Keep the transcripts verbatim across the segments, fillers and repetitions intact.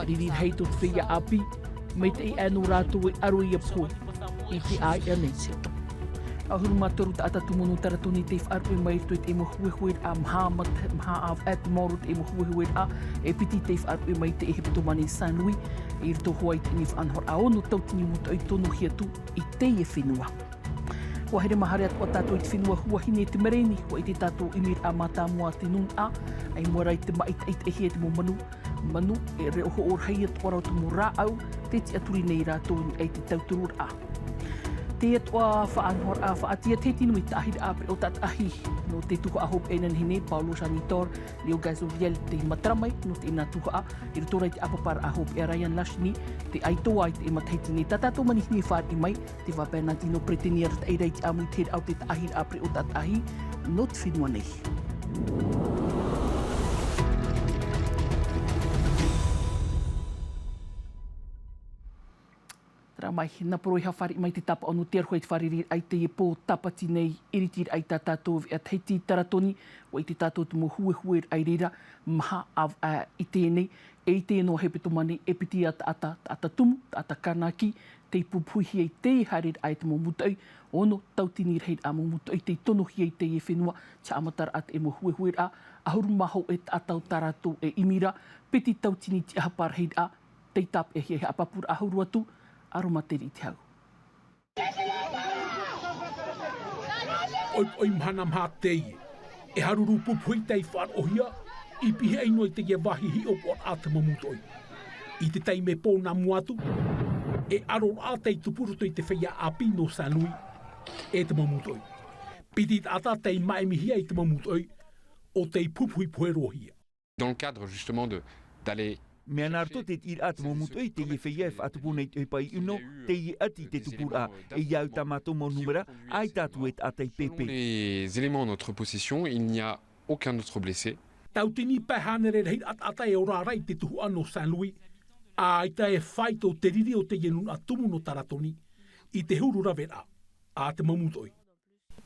Riri rahi tō te feiā ʻāpī, maitaʻi aʻe nō rātou e ʻaro i te pohe i te ʻāiʻa nei. ʻAhuru mā toru taʻata tumu nō Taratoni tei faʻaruʻe mai i roto i te mau huehueraʻa maha, mat-, maha ʻāvaʻe te maoro o te mau huehueraʻa e piti tei faʻaruʻe mai i te hepetoma nei Saint-Louis, i roto hoʻi i te faʻanahoraʻa ono tauatini mūtoʻi tonohia atu i teie fenua. ʻUa haere maha atoʻa tātou i te fenua Huahine i te mereni, ʻua ʻite tātou i te ʻimiraʻa mātāmua a te nūnaʻa, ʻaita i mua ra i te māʻitaʻitahia i te mau manu, manu, e reo hoʻo rahi atoʻa rā te mau rāʻau, tē tiʻaturi nei rātou i niʻa i te tautururaʻa. Teie atoʻa faʻanahoraʻa faʻatiʻa, te tino i te taʻahiraʻa pereʻoʻo tātaʻahi nō te tuhaʻa hopeʻa inanahi nei, Paulo Janitor, Leo Gazuriel tei matara mai nō teie tuhaʻa, i roto rā i te ʻāpaparaʻa hopeʻa Ryan Lashni, tei ʻaito ai i teie matahiti nei. Tā tātou manihini e fāriʻi mai, te vā Bernardino Preteni arataʻi ra i te ʻāmuiraʻa o te taʻahiraʻa pereʻoʻo tātaʻahi nō te fenua nei. Terā mai, nā poro i haʻafāriʻi mai te tāpaʻo nō te aroha i te fārereiraʻa i teie pō Tāpati nei, iritiraʻa i tā tātou veʻa Tahiti i Taratoni, ʻua ʻite tātou te mau huehueraʻa i reira, maha ʻāvaʻe i teie nei, e i teie noa hepetoma nei, e piti ā taʻata, taʻata tumu, taʻata kanakī, tei pupuhihia i teie haereraʻa i te mau mūtoʻi, ono tauatini rahiraʻa mau mūtoʻi tei tonohia i teie fenua, te haʻamataraʻa i te mau huehueraʻa, ʻahuru mā hōʻē taʻata o tā rātou e ʻimi ra, piti tauatini tiʻahapa rahiraʻa, tei tāpeʻahia i haʻapāpūraʻa ʻahuru atu, ʻaromatiri i te hau. ʻOipoʻi mahana maha teie, e haruru pupuhi tei faʻaroʻohia, i pihaʻi noa i teie vāhi hiʻopoʻaraʻa a te mau mūtoʻi. I te taime pō nā mua atu, e ʻaroraʻa tei tupu i roto i te feiā ʻāpī nō Saint-Louis, e te mau mūtoʻi. Piti taʻata tei māʻimihia i te mau mūtoʻi, ʻo tei pupuhi pohe roa hia. Dans le cadre, justement, de, d'aller Mea nā roto i te tiʻaraʻa a te mau mūtoʻi, teie feiā e faʻatupu nei i te ʻohipa ʻino, teie ʻati i te tupuraʻa, e ʻia au tā mātou mau nūmera, ʻaita atu e taʻata i pēpē. Les éléments en notre possession, il n'y a aucun autre blessé. Tauatini pae hānere rahiraʻa taʻata e ora ra i te tuhaʻa nō Saint-Louis, ʻaita e faito te riri o teie nūnaʻa tumu nō Taratoni, i te huru raveraʻa a te mau mūtoʻi.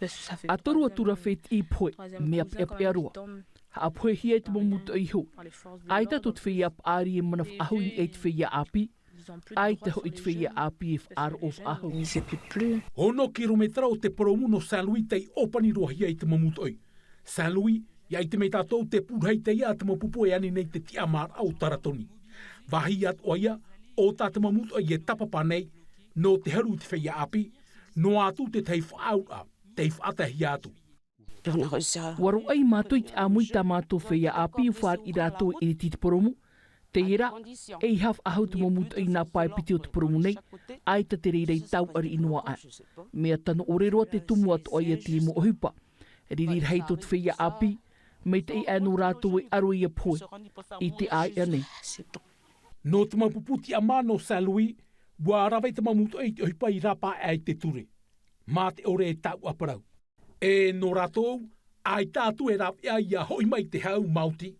ʻA toru atu ra fētiʻi pohe, mea peʻapeʻa roa. Haʻapohehia e te mau mūtoʻi iho. ʻAita tō te feiā paʻari e mana faʻahou i niʻa i te feiā ʻāpī. ʻAita hoʻi te feiā ʻāpī e faʻaroʻo faʻahou. Ono kirometera o te poromu nō Saint-Louis tei ʻōpani roa hia i te mau mūtoʻi. Saint-Louis, ʻia ʻite mai tātou te pūrahi teie a te mau pupu e ani nei te tiʻamāraʻa o Taratoni. Vāhi atoʻa ia, ʻo tā te mau mūtoʻi e tāpapa nei, nō te haru i te feiā ʻāpī, noa atu te tahi faʻaauraʻa tei faʻataehia atu. ʻUa roaʻa mātou i te ʻāmui tā mātou feiā ʻāpī, ʻua fāriʻi rātou e iriti i te poromu. Teie rā, ʻeiaha faʻahou te mau mūtoʻi nā pae piti o te poromu nei, ʻaita te reira i tauʻariʻi noa aʻe. Mea tano ʻore roa te tumu atoʻa ia i te mau ʻohipa. Riri rahi tō te feiā ʻāpī, maitaʻi aʻe nō rātou e ʻaro i te pohe i te ʻāiʻa nei. Nō te mau pupu tiʻamā nō Saint-Louis, ʻua rave te mau mūtoʻi i te ʻohipa i rāpae aʻe i te ture. Mā te ʻore e tauʻa parau. E nō rātou, ʻaita atu e rāveʻa ʻia hoʻi mai te hau maoti.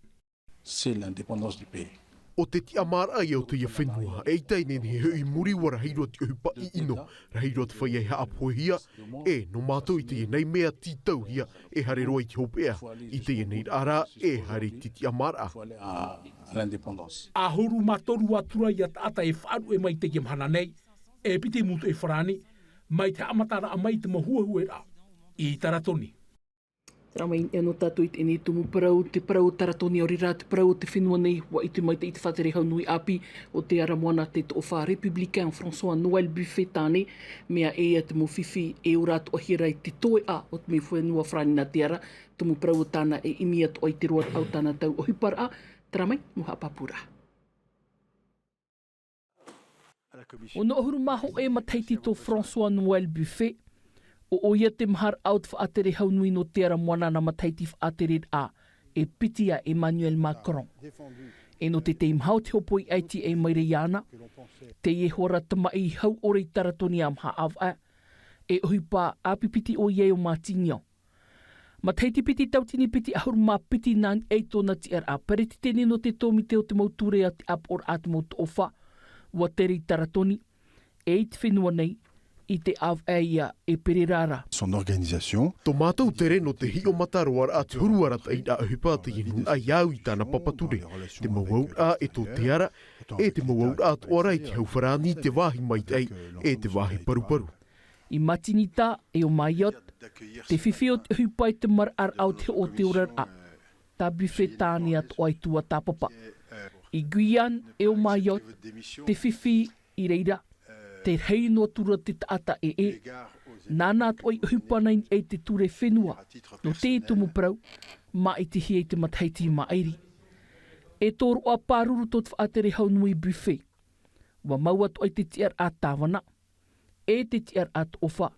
C'est l'indépendance du pays. ʻO te tiʻamāraʻa ia o teie fenua, eʻita e nehenehe e hoʻi i muri, ʻua rahi roa te ʻohipa ʻino, rahi roa te feiā e haʻapohehia, e nō mātou i teie nei mea tītauhia, e haere roa i te hopeʻa, i teie nei rā, e haere i te tiʻamāraʻa. Faut aller à, à l'indépendance. ʻAhuru mā toru atu ra ia taʻata e faʻaruʻe mai i teie mahana nei, e piti mūtoʻi farāni, mai te haʻamataraʻa mai i te mau huehueraʻa i Taratoni. Terā mai, e nō tātou i teie nei tumu parau, te parau o Taratoni, ʻaore rā te parau o te fenua nei, ʻua ʻite maitaʻi te faʻatere hau nui ʻāpī o te ara moana, te toʻofa Républicain François Noël Buffet tāne, mea ʻē ia te mau fifi e ora atoʻahia ra i te toeʻa o te mau fenua farāni nā te ara, tumu parau o tāna e ʻimi atoʻa i te roaraʻa o tāna tau ʻohiparaʻa, terā mai, mau haʻapāpūraʻa. Ono ʻahuru mā hōʻē matahiti tō François Noël Buffet, ʻo ʻoia te maharaʻa o te faʻatere hau nui nō te ara moana nā matahiti faʻatereraʻa, e piti iā Emmanuel Macron. E nō te teimaha o te hōpoiʻa i tiʻa mai ra iāna, teie hora tamaʻi hau ʻore i Taratoni a maha ʻāvaʻe, e ʻohipa ʻāpī piti ʻoia o Matignon. Matahiti piti tauatini piti ʻahuru mā piti nā niʻa i tōna tiʻaraʻa peretiteni nō te tōmite o te mau ture a te ʻāpoʻoraʻa a te mau toʻofa, ʻua tere i Taratoni, e i te fenua nei, I te ʻāvaʻe ia e pererara. Son organisation. Tō mātou tere nō te hiʻo mataroaraʻa te huru arataʻiraʻa ʻohipa te nūnaʻa i au i tāna papa ture. Te mau auraʻa e tō te ara, e te mau auraʻa atoʻa ra i te hau farāni, te vāhi maitaʻi, e te vāhi paruparu. I Matinita, e o Mayotte, te fifi o te ʻohipa i te maraʻaraʻa o te hoʻo o te oraraʻa. Tā buffet tāne atoʻa i tuatāpapa. I Guyane, e o Mayotte, te fifi i reira, te rahi noa atu ra te taʻata ʻē. Nāna atoʻa i ʻohipa nei i te ture fenua, nō te tumu parau, māʻitihia i te matahiti i maʻiri. E tōroʻa pāruru tō te faʻatere hau nui buffet. Ua mau atoʻa i te tiʻaraʻa tāvana, e te tiʻaraʻa toʻofa,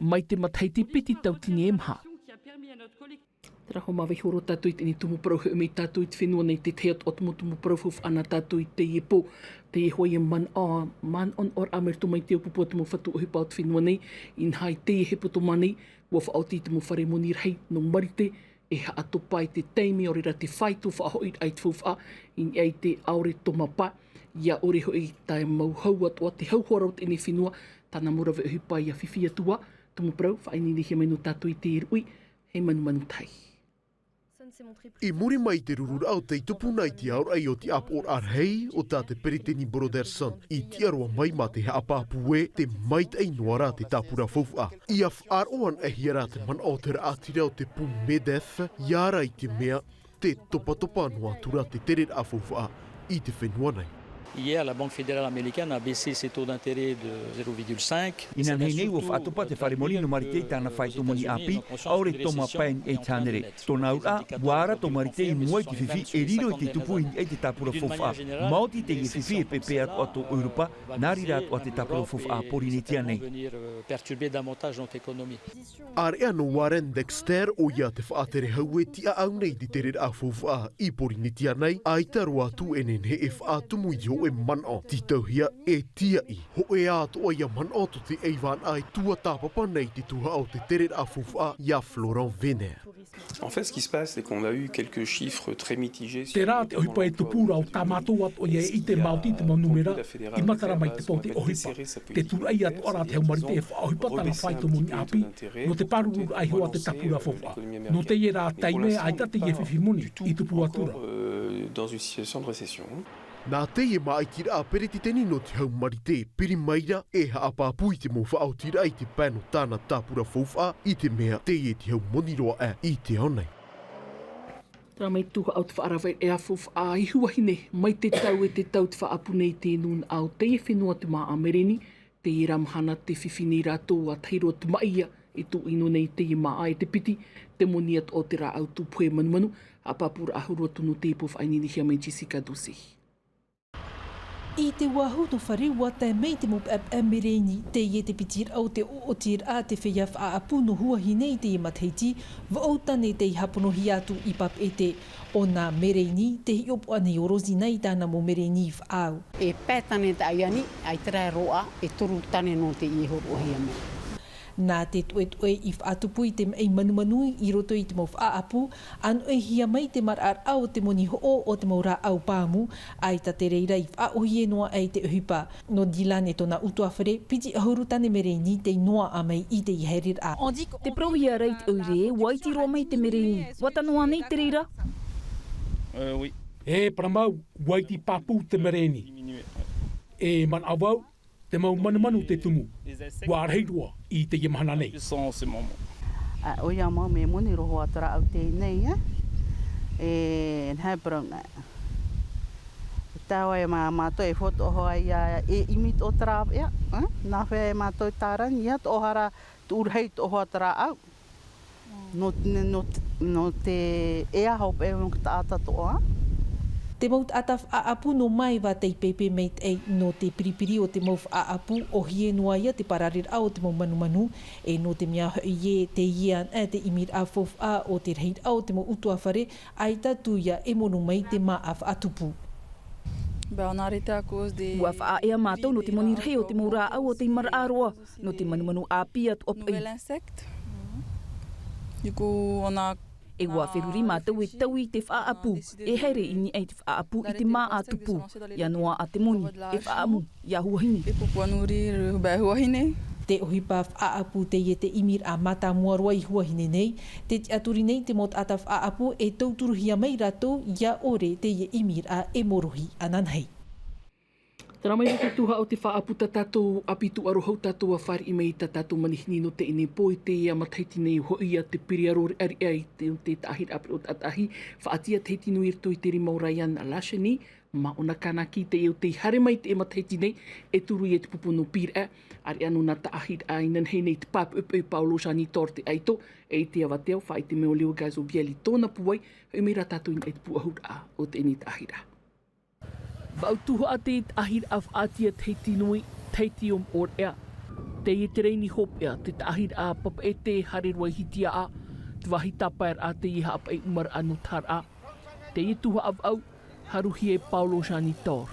mai te matahiti piti tauatini e maha. Tera hoa mā vaiho roa tātou i teie tumu parau, hoʻi mai tātou i te fenua nei, te tahi atu o te mau tumu parau faufaʻa nā tātou i teie pō. Teie hoʻi e manaʻo, manaʻo ʻoraʻa mai roto mai te ʻōpuaraʻa o te mau fatu ʻohipa o te fenua nei, inaha i teie hepetoma nei, ua faʻaoti te mau fare moni rahi nō Marite, e haʻatopa i te taime ʻaore rā te fāito faʻahoʻiraʻa i te faufaʻa, i niʻa i te ʻaore tōmā pae, ʻia ʻore hoʻi te mau hau atoʻa, te hau hoʻi ra o teie fenua, tāna mau rave ʻohipa ʻia fifi atu ā, tumu parau, faʻaineinehia mai nō tātou i te ruʻi, hei manumanu tahi. I muri mai i te rururaʻa o tei tupuna i te aoraʻi o te ʻāpoʻoraʻa rahi, o tā te peretiteni Brotherson, i tiʻa roa mai mā te haʻapāpū ē, te maitaʻi noa rā te tāpura faufaʻa. ʻIa faʻaroʻo anaʻe hia rā te manaʻo o te raʻatira o te pū MEDEF, ʻia ara i te mea, te topatopa noa atu rā te tereraʻa faufaʻa i te fenua nei. Hier, la Banque fédérale américaine a baissé ses taux d'intérêt de zéro virgule cinq. Inanahi nei ua faʻatopa te fare moni nō Marite i tāna fāito moni ʻāpī, ʻaore tōmā pae i te hānere. Tōna auraʻa, ua ara tō Marite i mua i te fifi e riro i te tupu i niʻa i te tāpura faufaʻa. Maoti teie fifi e pēpē atoʻa tō ʻEuropa, nā reira atoʻa te tāpura faufaʻa a Pōrīnetia nei. Perturber davantage notre économie. ʻĀreʻa nō Warren Dexter, ʻoia te faʻatere hau e tiʻaʻau nei i te tereraʻa faufaʻa i Pōrīnetia nei, ʻaita roa atu e nehenehe e faʻatumu i te hōʻē manaʻo, tītauhia e tīaʻi. Hōʻē atoʻa ia manaʻo tō te ʻaivānaʻa e tuatāpapa nei i te tuhaʻa o te tereraʻa faufaʻa iā Florent Weiner. En fait, ce qui se passe, c'est qu'on a eu quelques chiffres très mitigés sur... Terā te ʻohipa e tupu ra, ʻo tā mātou atoʻa ia e ʻite maoti i te mau nūmera i matara mai te pō o te ʻohipa. Te tūraʻi atoʻa rā te hau Marite e faʻaʻohipa tāna fāito moni ʻāpī, nō te pārururaʻa iho ā te tāpura faufaʻa. Nō teie rā taime, ʻaita teie fifi moni i tupu atu ra. Euh, dans une situation de récession. Nā teie māʻitiraʻa peretiteni nō te hau Marite, piri mai ra e haʻapāpū i te mau faʻaotiraʻa i te pae nō tāna tāpura faufaʻa, i te mea teie te hau moni roa aʻe i te ao nei. Terā mai te tuhaʻa o te faʻaravaʻiraʻa faufaʻa i Huahine, mai te tau e te tau te faʻaʻapu nei i te nūnaʻa o teie fenua te māʻa Mereni, teie rā mahana tē fifi nei rātou ʻa tahi roa te maʻi ia e tūʻino nei i teie māʻa e te piti, te moni atoʻa o te rāʻau tūpohe manumanu, haʻapāpūraʻa huru atu nō teie pō faʻaineinehia mai Jessica Doucet. I te uāhu nō Whareuatea mai te mau peʻapeʻa Mereni, teie te piti raʻa o te ʻoʻotiraʻa a te feiā faʻaʻapu nō Huahine i teie matahiti, vaʻu tane tei hāponohia atu i Papeʻete. ʻO nā Mereni, tē hiʻopoʻa nei ʻo Rosina i tāna mau Mereni i faʻaau. E pae tane taʻa ʻia ani, ʻaita rā e roaʻa, e toru tane nō teie e hōroʻahia mai. Nā te toʻetoʻe i faʻatupu i te maʻi manumanu i roto i te mau faʻaʻapu, ʻānoʻihia mai te maraʻaraʻa o te moni hoʻo o te mau rāʻau pāmu, ʻaita te reira i faʻaʻōhie noa aʻe i te ʻohipa. Nō Dylan e tōna ʻutuāfare, piti ʻahuru tane Mereni tei noaʻa mai i teie haereraʻa. Te parau ia rā i te ʻoire, ʻua iti roa mai te Mereni, ʻua tano ānei te reira? Euh, oui. E parau mau, ʻua iti pāpū te Mereni. E manaʻo vau, te mau manumanu tē tumu. ʻUa rahi roa i teie mahana nei. Puissant en ce moment. ʻA, ʻoia mau mea moni roa te rāʻau teie nei, e? E, nā, e parau nā. Tāua e mā-, mātou e fōtoʻohia ia e ʻimi tō te rāveʻa, e? Nā hea e mātou tārani ia tō ʻohara tuʻu rahi tō ʻohara te rāʻau. Nō, nō, nō te ea hopeʻa nō te taʻata atoʻa. Te mau taʻata faʻaʻapu nō Maeva tei pēpē maitaʻi nō te piripiri o te mau faʻaʻapu, ʻōhie noa ia te parareraʻa o te mau manumanu, e nō te mea hoʻi ē, teie anaʻe te ʻimiraʻa faufaʻa o te rahiraʻa o te mau ʻutuāfare, ʻaita atu ia e mono mai te māʻa faʻatupu. Ben, on a arrêté à cause des... ʻUa faʻaea mātou nō te moni rahi o te mau rāʻau o tei maraʻa roa, nō te manumanu ʻāpī atoʻa paʻi. Nouvel insecte. Du coup, on a... E ʻua feruri mātou e taui i te faʻaʻapu, e haere i niʻa i te faʻaʻapu i te māʻa tupu, ʻia noaʻa te moni, e faʻaʻamu, iā Huahine. Et pour pouvoir nourrir, ben, Huahine. Te ʻohipa faʻaʻapu teie te ʻimiraʻa mātāmua roa i Huahine nei, tē tiʻaturi nei te mau taʻata faʻaʻapu e tauturuhia mai rātou ʻia ʻore teie ʻimiraʻa e morohi ananahi. Terā mai te tuhaʻa o te faʻaʻapu tā tātou ʻāpī tūʻaro hou tātou ʻa fāriʻi mai i tā tātou manihini nō teie nei pō i teie matahiti nei hoʻi ʻa te piriaro reʻareʻa i te, te taʻahiraʻa pereʻo tātahi, faʻaʻite ʻa Tahiti Nui i roto i te rima o Ryan Lashani, mā ʻōna kānaki teie ʻo tei haere mai i teie matahiti nei, e turu ia te pupu nō Pīraʻe, ʻāreʻa nō nā taʻahiraʻa inanahi nei te pāpuʻepuʻe Paolo Janitor te ʻaito, e i te avatea ʻo faʻaʻite mai ʻo Leo Gazobiel i tōna pūai, hoʻi mai rā tātou i niʻa i te pūʻohuraʻa o teie nei taʻahiraʻa. Vaʻu tuhaʻa te taʻahiraʻa faʻaʻite ʻa Tahiti Nui, Tahiti ʻo Moʻorea. Teie te rēni hopeʻa, te taʻahiraʻa papeʻete haere roa i Hitiaʻa, te vāhi tāpaeraʻa teie haʻapaʻi ʻumaraʻa nō Taharaʻa. Teie tuhaʻa vaʻu, haruhia e Paolo Janitor.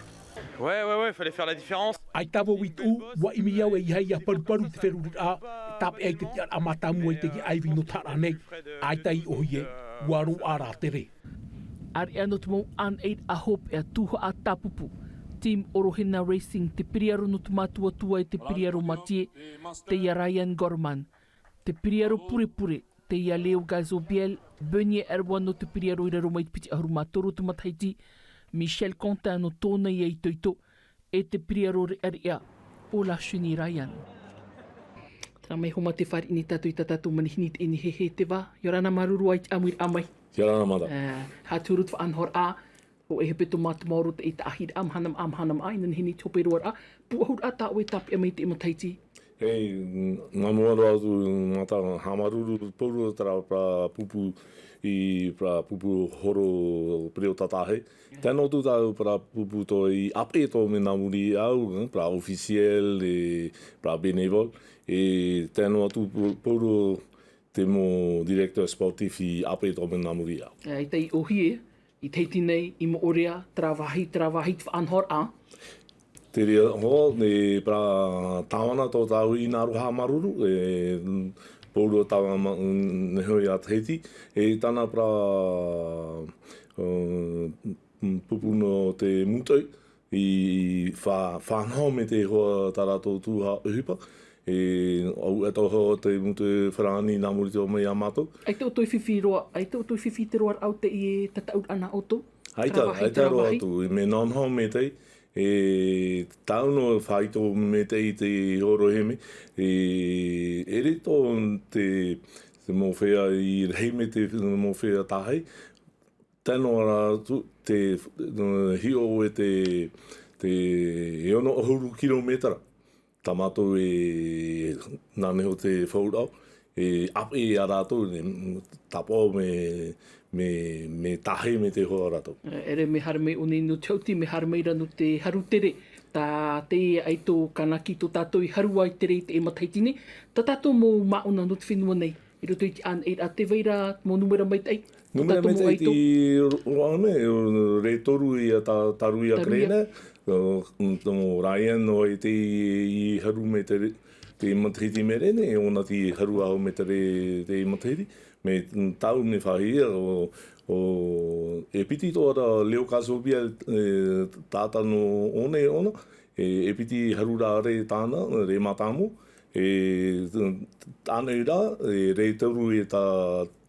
Ouais, ouais, ouais, fallait faire la différence. ʻAita vau i tuʻu, ʻua ʻimi au e ʻeiaha ʻia paruparu i te feruriraʻa, e tāpeʻa i te tiʻaraʻa mātāmua i teie ʻaivi nō Taharaʻa nei. ʻAita i ʻōhie, ʻua roaʻa rā te rē. ʻĀreʻa nō te mau ʻānaʻiraʻa hopeʻa tuhaʻa tāpupu, Team Orohena Racing, te piriaro nō te mātuatua e te piriaro matie, teie Ryan Gorman, te piriaro purepure, teie Leo Gazobiel, Bernier Erwan nō te piriaro i raro mai i te piti ʻahuru mā toru o te matahiti, Michel Quentin nō tōna ia itoito, e te piriaro reʻareʻa ʻo Lashani Ryan. Terā mai hoʻi mā te fāriʻi nei tātou i tā tātou manihini i teie nei hehē te vā. ʻIa ora na, māuruuru i te ʻāmuiraʻa mai. ʻIa ora na, Mata. Ā, haʻaturu te faʻanahoraʻa, ʻo e hepetoma te maoro te taʻahiraʻa, mahana maʻa, mahana maʻa, inanahi nei te hope roaraʻa, pūʻohuraʻa tā ʻoe tāpeʻa mai i teie matahiti. Hei, nā mua roa atu, Mata, haʻamāuruuru pauroa terā, terā pupu i terā pupu horo pereʻo tātahi. Tae noa atu tāʻu terā pupu tō i ʻāpeʻe tō mea nā muri iāʻu, terā officiel, e terā bénévole, e tae noa atu pau-, pauroa te mau directeur sportif i ʻāpeʻe tō mea nā muri iāʻu. ʻAita i ʻōhie, i Tahiti nei, i Moʻorea, terā vāhi, terā vāhi te faʻanahoraʻa. Te reira hoʻi, e terā tāvana tō tāʻu i nā aroha māuruuru, e pauroa tāvana ma-, nehenehe iā Tahiti, e tāna terā, e, pupu nō te mūtoʻi, i fa-, faʻanaho mai te hoa tā rātou tuhaʻa ʻohipa, e, ʻo, e tō hoa te mūtoʻi farāni nā muri iho mai iā mātou. ʻAita ʻoutou i fifi roa, ʻaita ʻoutou i fifi i te roaraʻa o teie tataʻuraʻa nā ʻoutou? ʻAita, terā vāhi, ʻaita terā roa vāhi. Atu, i mea nahonaho maitaʻi, e, tāʻu noa faʻaitoito maitaʻi i te hōroʻahia mai, e, ʻere tō te, te mau feiā i rahi mai te mau feiā tahi, tae noa atu te, e, hiʻo e te, te e ono ʻahuru kilometera. Tā mātou e nā nehenehe te faʻaroʻo, e ʻāpeʻe iā rātou, e tāpaʻo mea, mea, mea tahi mai te hoa rātou. E, ʻere mea haere mai ʻō nei nō te hauti, mea haere mai rā nō te haru tere. Tā teie ʻaito kanaki tō tātou i haru ai tere i teie matahiti nei. Tā tātou mau māʻona nō te fenua nei. I roto i te ʻānaʻiraʻa, tē vai ra mau nūmera maitaʻi? Nūmera tātou mau maitaʻi ʻaito. Te ro-, ro-, ane, rē toru ia tā, Taruia Taruia. Kerena, ʻo, mm, tō Ryan noa i te, i haru mai te re-, te matahiti mea rē nei, ʻōna tei haru aʻe mai te re-, te matahiti, mea, mm, tāʻu mea faʻaʻite, ʻo, ʻo, e piti atoʻa ra Leo Casobia, e, taʻata nō ʻōna, ʻōna, e, e piti haru ra rē tāna, rē mātāmua, e, tāna i rā, e, rē toru e tā,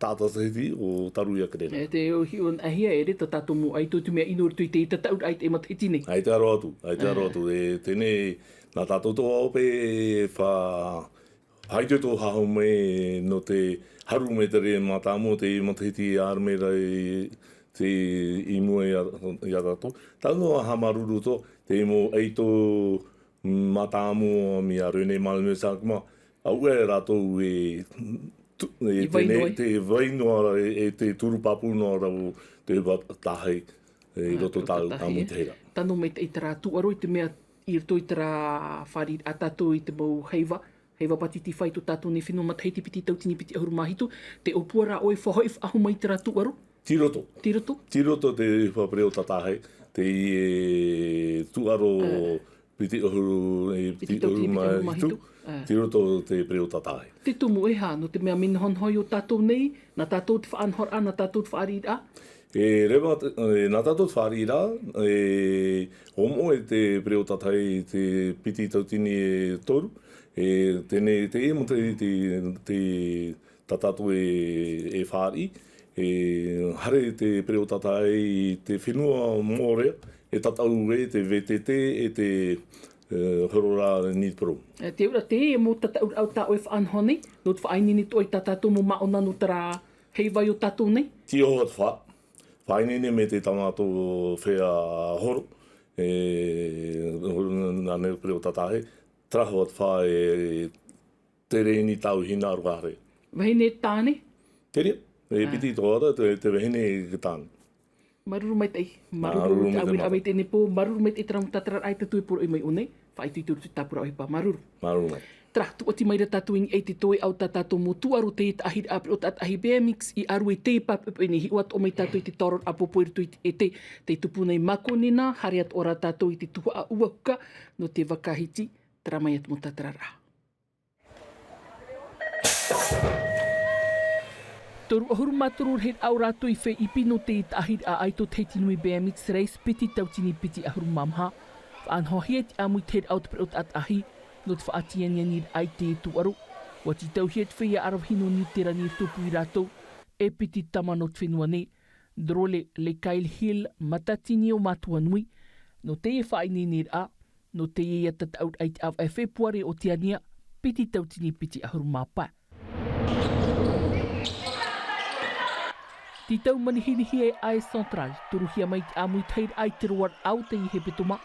taʻata Tahiti ʻo Taruia Kerena. E te ʻō hiʻo anaʻe hia, ʻere tā tātou mau ʻaito te mea ʻino i roto i te tataʻuraʻa i teie matahiti nei. ʻAita roa atu, ʻaita roa atu. E, teie nei, nā tātou atoʻa ʻope e fa-, faʻaitoito faʻahou mai nō te haru mai te rē mātāmua, te matahiti e haere mai ra i te, i mua iā, iā tātou. Tāʻu noa haʻamāuruuru atoʻa, te mau ʻaito mātāmua mai iā René Malmö Sakma, auē rātou e tu-, e I vai tēnei, noa ai. Te vai noa ra e, e te turu pāpū noa ra o te ʻohipa tahi, e, i roto tāʻu, tāʻu i te hira. Tano maitaʻi terā tūʻaro i te mea i roto i terā fāriʻiraʻa tātou i te mau heiva, heiva pātiti fai tō tātou nei fenua matahiti piti tauatini piti ʻahuru mā hitu, te ʻōpua rā ʻoe e faʻahoʻi faʻahou mai i terā tūʻaro? Tei roto. Tei roto? Tei roto te ʻohipa pereʻo tātahi, te, e, tūʻaro piti ʻahuru, e, piti ʻahuru mā hitu. Ā. Tei roto te pereʻo tātahi. Te tumu e aha, nō te mea mea nahonaho ïa tātou nei, nā tātou te faʻanahoraʻa, nā tātou te fāriʻiraʻa? E reva, e, nā tātou te fāriʻiraʻa, e, ʻua moʻe te pereʻo tātahi te piti tauatini e toru, E tēnei, te ʻē mō te, te, te tā tātou e, e fāriʻi, e haere te pereʻoʻo tātaʻahi i te fenua Moʻorea, e tataʻu e te V T T, e te, e, Horoʻa Knitpro. E, te ura te, e mau tataʻuraʻa tā ʻoe faʻanaho nei, nō te faʻaineine atoʻa i tā tātou mau māʻona nō terā heiva o tātou nei? Tei ʻō atu fā, faʻaineine mai te tā mātou feiā horo, e, nā nei pereʻoʻo tātaʻahi, terā hoʻi fā e, te reni tau hina aro haere. Vahine tāne? Te reira, e piti tō ora, te, te vahine tāne. Māuruuru maitaʻi, māuruuru Māuruuru te maitaʻi. ʻĀuiraʻa mai tēnei pō, māuruuru maitaʻi terā mau tātararaʻa e tātou e poroʻi mai ʻō nei, faʻaitoito roa te tāpura ʻohipa, māuruuru. Māuruuru maitaʻi. Terā, tuʻati mai ra tātou i niʻa i te toe ʻau tā tātou mau tūʻaro, te taʻahiraʻa pereʻoʻo tātaʻahi B M X i ʻĀrue, tē pāpaʻi nei, hiʻo atoʻa mai tātou i te taororaʻa pōpō i roto i te ʻētē, tē tupu nei mākoni nā, haere atoʻa ra tātou i te tuhaʻa ʻUahuka, nō te vaka hiti, terā mai atu mau tātararaʻa. Toru ʻahuru mā toru rahiraʻa o rātou i feiʻipi nō te taʻahiraʻa ʻaito Tahiti Nui B M X Race piti tauatini piti ʻahuru mā maha. Faʻanahohia te ʻāmuitahiraʻa o te pereʻoʻo tātaʻahi nō te faʻatianianiraʻa i te tūʻaro. ʻUa tītauhia te feiā ʻaravihi nō Niu Terani e tupu ia rātou e piti tama nō te fenua nei, Drole, Lekail Hill, Matatini o Matuanui, nō teie faʻaineineraʻa, nō teie ia tataʻuraʻa i te ʻāvaʻe Fepuare i Oteania, piti tauatini piti ʻahuru mā pae. Te tau manihinihi e Air Central, toruhia mai te ʻāmuitahiraʻa i te roaraʻa o teie hepetoma,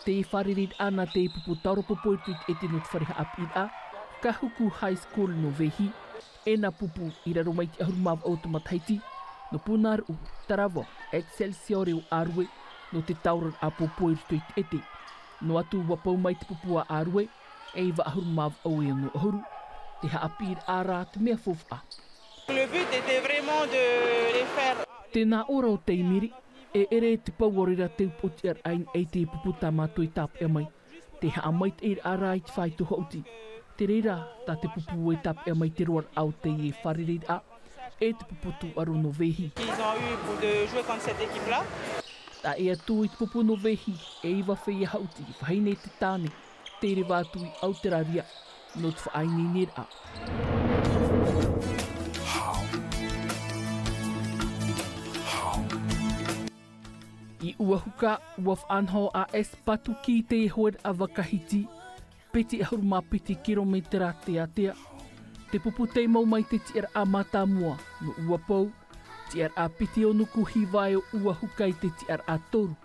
teie fārereiraʻa nā teie pupu taura pōpō i roto i te ʻētē nō te fare haʻapiʻiraʻa, Kahuku High School nō Vehi, e nā pupu i raro mai i te ʻahuru mā vaʻu o te matahiti, nō Punaauʻa, Taravao, Excelsior o ʻĀrue, nō te tauraraʻa pōpō i roto i te ʻētē. Noa atu ʻua pau mai te pupu a ʻĀrue, e iva ʻahuru mā vaʻu e ono ʻahuru, te haʻapiʻiraʻa rā te mea faufaʻa. Le but était vraiment de les faire. Tēnā ʻō ra ʻo Teimiri, e ʻere te pau ʻaore ra te upoʻotiʻaraʻa i niʻa i te pupu tā mātou e tāpeʻa mai. Te haʻamaitaʻiraʻa rā i te faito haʻuti. Te reira, tā te pupu e tāpeʻa mai te roaraʻa o teie fārereiraʻa, e te pupu tūʻaro nō Vehi. Ils ont eu pour de jouer contre cette équipe-là. Tae atu i te pupu nō Vehi, e iva feiā haʻuti, vahine e te tāne, tei reva atu i Auteraria, nō te faʻaineineraʻa. I Uahuka, ʻua faʻanaho a S Patuki i te hoeraʻa vaka hiti, piti ʻahuru mā piti kirometera teatea. Te pupu tei mau mai te tiʻaraʻa mātāmua, nō Uapou, tiʻaraʻa piti o Nukuhiva e o Uahuka i te tiʻaraʻa toru.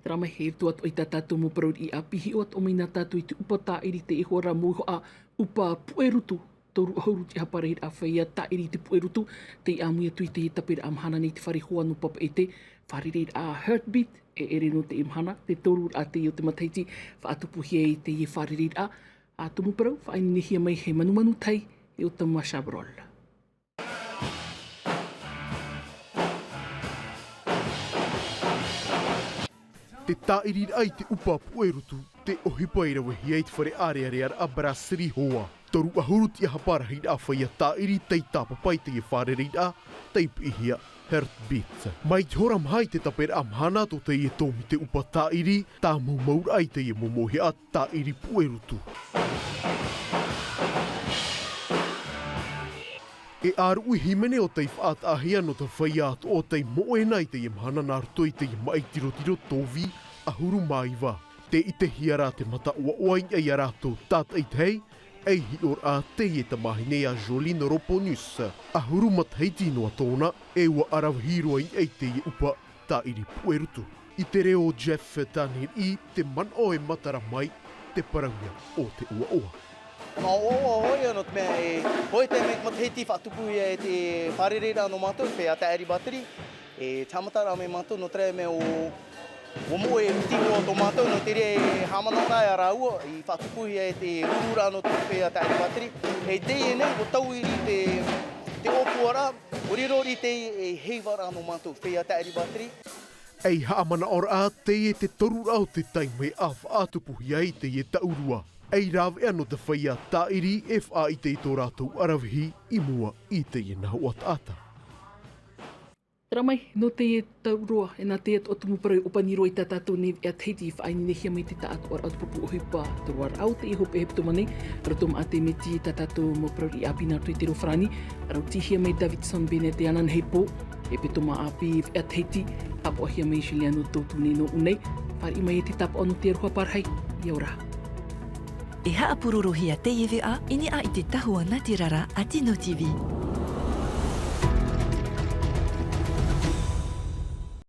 Terā mai e roto atoʻa i tā tātou mau parau riʻi ʻāpī, hiʻo atoʻa mai na tātou i te ʻupa tāʻiri, te ihoa rā mau ihoa ʻupa puʻerutu, toru ʻahuru te haparahiraʻa feiā tāʻiri i te puʻerutu, tei ʻāmui atu i te taperaʻa mahana nei i te fare hoa nō Papeʻete, fārereiraʻa Heartbeat, e ʻere nō teie mahana, te toruraʻa teie o te matahiti, faʻatupuhia i teie fārereiraʻa, ā, tumu parau, faʻaineinehia mai e Manumanu Tai, e o Tama Chabrol. Te tāʻiriraʻa i te ʻupa puʻerutu, te ʻohipa i ravehia i te fare ʻārearea a Brasserie Hoa. Toru ʻahuru te haparahiraʻa feiā tāʻiri tei tāpapa i teie fārereiraʻa, tei piʻihia Heartbeat. Mai te hora maha i te taperaʻa mahana tō teie tōmite ʻupa tāʻiri, tāmau mau rā i teie momoʻehia tāʻiri puʻerutu. E ʻāruʻi hīmene ʻo tei faʻataʻahia nō te feiā atoʻa tei moʻe na i teie mahana nā roto i teie maʻi tirotiro tōvī ʻahuru mā iva. Tē ʻitehia ra te mata ʻoaʻoa i niʻa ia rātou tātaʻitahi, ei hiʻoraʻa teie tamāhine a Jolene Roponus. ʻAhuru matahiti noa tōna, e ʻua ʻaravihi roa i niʻa i teie ʻupa tāʻiri puʻerutu. I te reo o Jeff Taniriʻi, te manaʻo e matara mai te parauhia o te ʻoaʻoa. Nā ʻoaʻoa hoʻi, nō te mea e, hōʻē taime i te matahiti faʻatupuhia e te fārereiraʻa nō mātou, feiā tāʻiri bāteri, e te haʻamataraʻa mai mātou, nō te reira mea ʻo, ʻua moʻe e piti roa tō mātou, nō te reira e haʻamanaʻo ra ia rāua, i faʻatupuhia e te rururaʻa nō te feiā tāʻiri bāteri. E teie nei, ʻua tauiri te, te ʻōpuaraʻa, ʻua riro i te, e heivaraʻa nō mātou, feiā tāʻiri bāteri. Ei haʻamanaʻoraʻa teie te toruraʻa o te taime a faʻatupuhia ai teie taʻurua. Ei rāveʻa nō te feiā tāʻiri e faʻaʻite i tō rātou ʻaravihi i mua i teie nā hoa taʻata. Tara mai, nō teie tau roa, e nā teie atoʻa tumu parau e ʻōpani roa i tā tātou nei veʻa Tahiti, i faʻaineinehia mai te taʻatoʻaraʻa o te pupu ʻohipa, te roaraʻa o teie hopeʻa hepetoma nei, roto maʻa te miti tā tātou mau parau riʻi ʻāpī nā roto i te reo farāni, rautihia mai Davidson Bennett e ananahi pō, hepetoma ʻāpī veʻa Tahiti, haʻapaʻohia mai Juliano Tōtū nei nō ʻū nei, fāriʻi mai e te tāpaʻo nō te aroha parahi, ʻia ora. E haʻapurorohia teie veʻa i niʻa i te tahua nā te rara a Tino T V.